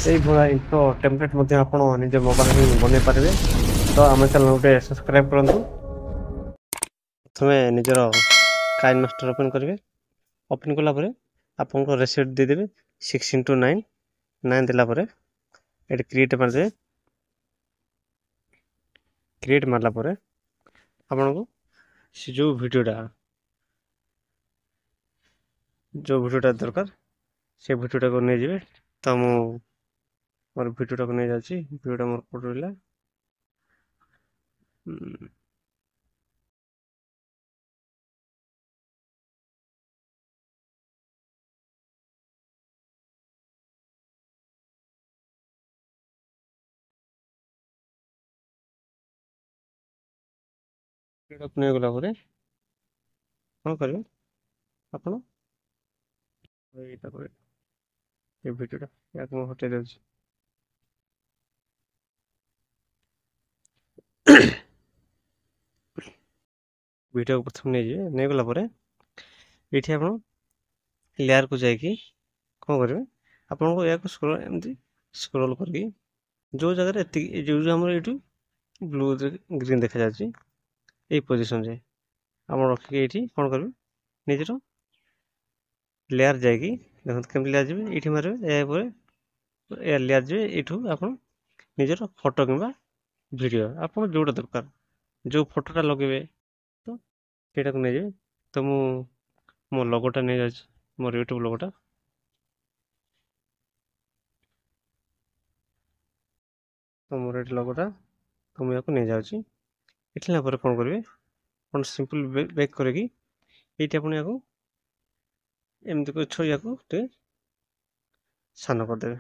ଏଇଭଳିଆ intro template ମଧ୍ୟ ଆପଣ ନିଜ ମୋବାଇଲରେ ହିଁ ବନେଇ ପାରିବେ। ତ ଆମ ଚ୍ୟାନେଲ୍ ଗୋଟେ ସବସ୍କ୍ରାଇବ୍ କରନ୍ତୁ। ପ୍ରଥମେ ନିଜର କାଇନ୍ ମାଷ୍ଟର ଓପନ୍ କରିବେ। ଓପନ୍ କଲା ପରେ ଆପଣଙ୍କ ରେସିପ୍ଟ ଦେଇଦେବେ 6 × 9। 9 ଦେଲା ପରେ ଏଠି କ୍ରିଏଟ୍ ମାରିଦେବେ। କ୍ରିଏଟ୍ ମାରିଲା ପରେ ଆପଣଙ୍କୁ ସେ ଯେଉଁ ଭିଡ଼ିଓଟା ଦରକାର, ସେ ଭିଡ଼ିଓଟାକୁ ନେଇଯିବେ। ତ ମୁଁ ମୋର ଭିଡ଼ିଓଟାକୁ ନେଇଯାଉଛି। ଭିଡ଼ିଓଟା ମୋର କେଉଁଠି ରହିଲା? ଭିଡ଼ିଓଟାକୁ ନେଇଗଲା ପରେ କ'ଣ କରିବେ ଆପଣ? ଏଇଟା ପରେ ଏ ଭିଡ଼ିଓଟା, ୟାକୁ ମୁଁ ହଟେଇ ଦେଉଛି। ଭିଡ଼ିଓକୁ ପ୍ରଥମେ ନେଇଯିବେ। ନେଇଗଲା ପରେ ଏଇଠି ଆପଣ ଲେୟାରକୁ ଯାଇକି କ'ଣ କରିବେ? ଆପଣଙ୍କୁ ଏହାକୁ ସ୍କ୍ରୋଲ୍, ଏମିତି ସ୍କ୍ରୋଲ୍ କରିକି ଯେଉଁ ଜାଗାରେ ଏତିକି, ଯେଉଁ ଯେଉଁ ଆମର ଏଇଠୁ ବ୍ଲୁ ଗ୍ରୀନ୍ ଦେଖାଯାଉଛି, ଏଇ ପୋଜିସନ୍ରେ ଆପଣ ରଖିକି ଏଇଠି କ'ଣ କରିବେ? ନିଜର ଲେୟାର ଯାଇକି ଦେଖନ୍ତୁ କେମିତି ଲେୟାର ଯିବେ। ଏଇଠି ମାରିବେ। ଏହା ପରେ ଏ ଲେୟାର ଯିବେ। ଏଇଠୁ ଆପଣ ନିଜର ଫଟୋ କିମ୍ବା ଭିଡ଼ିଓ, ଆପଣ ଯେଉଁଟା ଦରକାର, ଯେଉଁ ଫଟୋଟା ଲଗେଇବେ, ତ ସେଇଟାକୁ ନେଇଯିବେ। ତ ମୁଁ ମୋ ଲୋଗୋଟା ନେଇଯାଉଛି, ମୋର ୟୁଟ୍ୟୁବ୍ ଲୋଗୋଟା। ତ ମୋର ଏଠି ଲୋଗୋଟା, ତ ମୁଁ ୟାକୁ ନେଇଯାଉଛି। ଏଠି ନେଲା ପରେ କ'ଣ କରିବେ ଆପଣ? ସିମ୍ପଲ୍ ବ୍ୟାକ୍ କରିକି ଏଇଠି ଆପଣ ୟାକୁ ଏମିତି କରି ଛୁଇଁବାକୁ ଟିକେ ସାନ କରିଦେବେ।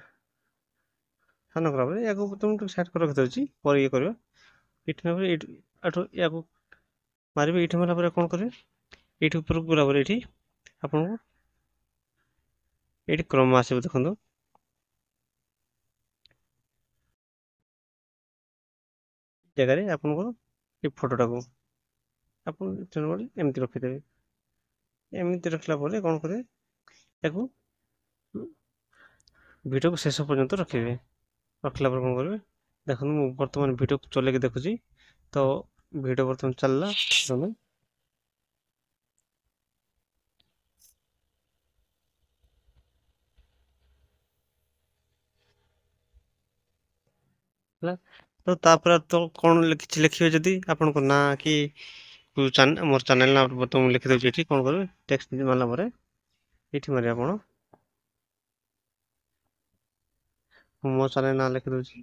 ସାନ କଲା ପରେ ୟାକୁ ମୁଁ ଟିକେ ସାଇଡ଼୍ କରି ରଖିଦେଉଛି, ପରେ ଇଏ କରିବା। ଏଇଠି ନେଲା ପରେ ଏଇଠି ଏଠୁ ୟାକୁ ମାରିବେ। ଏଇଠି ମାରିଲା ପରେ କ'ଣ କରିବେ? ଏଇଠି ଉପରକୁ ଗଲା ପରେ ଏଇଠି ଆପଣଙ୍କୁ ଏଇଠି କ୍ରମ ଆସିବ, ଦେଖନ୍ତୁ। ଜାଗାରେ ଆପଣଙ୍କର ଏ ଫଟୋଟାକୁ ଆପଣ ଏମିତି ରଖିଦେବେ। ଏମିତି ରଖିଲା ପରେ କ'ଣ କରିବେ? ତାକୁ ଭିଡ଼ିଓକୁ ଶେଷ ପର୍ଯ୍ୟନ୍ତ ରଖିବେ। ରଖିଲା ପରେ କ'ଣ କରିବେ ଦେଖନ୍ତୁ। ମୁଁ ବର୍ତ୍ତମାନ ଭିଡ଼ିଓକୁ ଚଲେଇକି ଦେଖୁଛି। ତ ଭିଡ଼ିଓ ବର୍ତ୍ତମାନ ଚାଲିଲା। ଦେଖନ୍ତୁ, ହେଲା। ତ ତାପରେ ତ କ'ଣ କିଛି ଲେଖିବେ ଯଦି ଆପଣଙ୍କ ନାଁ କି ମୋର ଚ୍ୟାନେଲ୍ ନାଁ ବର୍ତ୍ତମାନ ମୁଁ ଲେଖିଦେଉଛି। ଏଠି କ'ଣ କରିବେ? ଟେକ୍ସଟ ମାରିଲା ପରେ ଏଇଠି ମାରିବେ ଆପଣ। ମୁଁ ମୋ ଚ୍ୟାନେଲ୍ ନାଁ ଲେଖିଦେଉଛି।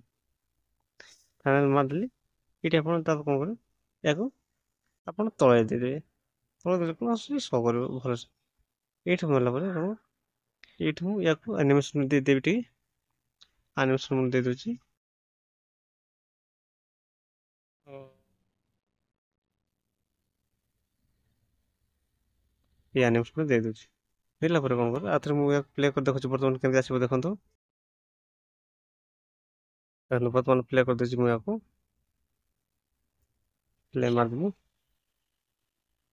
ଚ୍ୟାନେଲ୍ ମାରିଦେଲି ଏଇଠି। ଆପଣ ତାପରେ କ'ଣ କରିବେ? ଏହାକୁ ଆପଣ ତଳେ ଦେଇଦେବେ। ତଳେ ଦେଲେ କ'ଣ ଆସୁଛି, ଶୋ କରିବ ଭଲସେ। ଏଇଠି ମାରିଲା ପରେ ଆପଣ ଏଇଠି ମୁଁ ୟାକୁ ଆନିମେସନ୍ ଦେଇଦେବି। ଟିକେ ଆନିମେସନ୍ ମୁଁ ଦେଇଦେଉଛି। ଏଇ ଆନିମେସନ୍ ଦେଇଦେଉଛି। ଦେଲା ପରେ କ'ଣ କରିବେ? ଆଉ ଥରେ ମୁଁ ୟାକୁ ପ୍ଲେ କରି ଦେଖୁଛି ବର୍ତ୍ତମାନ କେମିତି ଆସିବ। ଦେଖନ୍ତୁ, ଦେଖନ୍ତୁ, ବର୍ତ୍ତମାନ ପ୍ଲେ କରିଦେଉଛି ମୁଁ। ୟାକୁ ପ୍ଲେ ମାରିଦେଲି,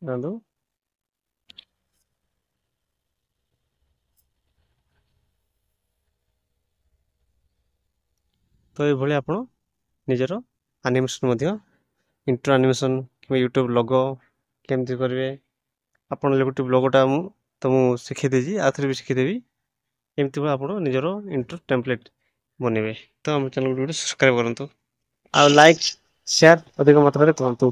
ଦେଖନ୍ତୁ। ତ ଏଇଭଳି ଆପଣ ନିଜର ଆନିମେସନ୍ ମଧ୍ୟ, ଇଣ୍ଟ୍ରୋ ଆନିମେସନ୍ କିମ୍ବା ୟୁଟ୍ୟୁବ୍ ଲୋଗୋ କେମିତି କରିବେ ଆପଣ। ୟୁଟ୍ୟୁବ୍ ଲୋଗୋଟା ମୁଁ ତ ମୁଁ ଶିଖେଇ ଦେଇଛି, ଆଉ ଥରେ ବି ଶିଖେଇଦେବି। ଏମିତି ଆପଣ ନିଜର ଇଣ୍ଟ୍ରୋ ଟେମ୍ପଲେଟ୍ ବନେଇବେ। ତ ଆମ ଚ୍ୟାନେଲକୁ ଗୋଟେ ସବସ୍କ୍ରାଇବ୍ କରନ୍ତୁ ଆଉ ଲାଇକ୍, ସେୟାର ଅଧିକ ମାତ୍ରାରେ କରନ୍ତୁ।